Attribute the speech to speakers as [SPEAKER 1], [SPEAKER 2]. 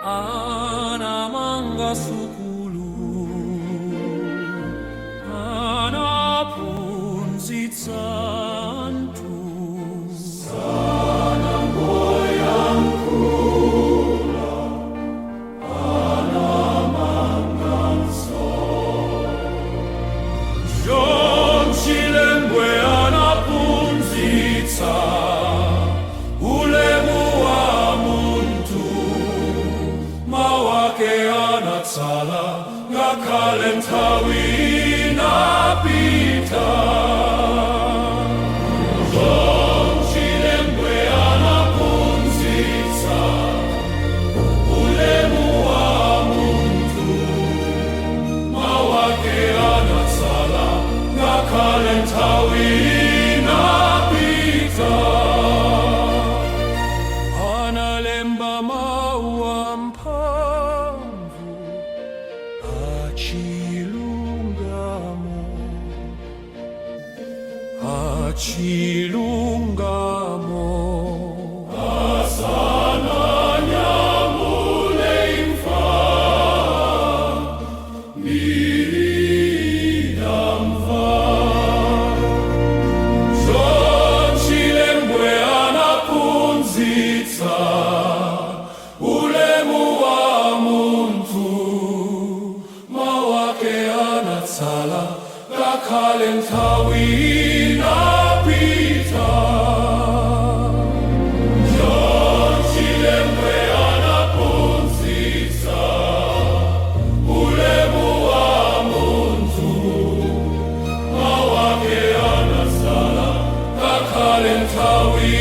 [SPEAKER 1] Anamanga sukulu, anaphunzitsa anthu. Sanangoyankhula, anamanganso. John Chilembwe anaphunzitsa ulemu wa munthu. Mawu ake anatsala ngakhale nthawi inapita. John Chilembwe anaphunzitsa ulemu wa munthu. Mawu ake anatsala ngakhale nthawi inapita. Analemba mawu amphamvu achilungamo, achilungamo. Asananyamule imfa, mbiri idamva. John Chilembwe anaphunzitsa ulemu wa munthu. Mawu ake anatsala ngakhale nthawi inapita. John Chilembwe anaphunzitsa ulemu wa munthu. Mawu ake anatsala ngakhale nthawi.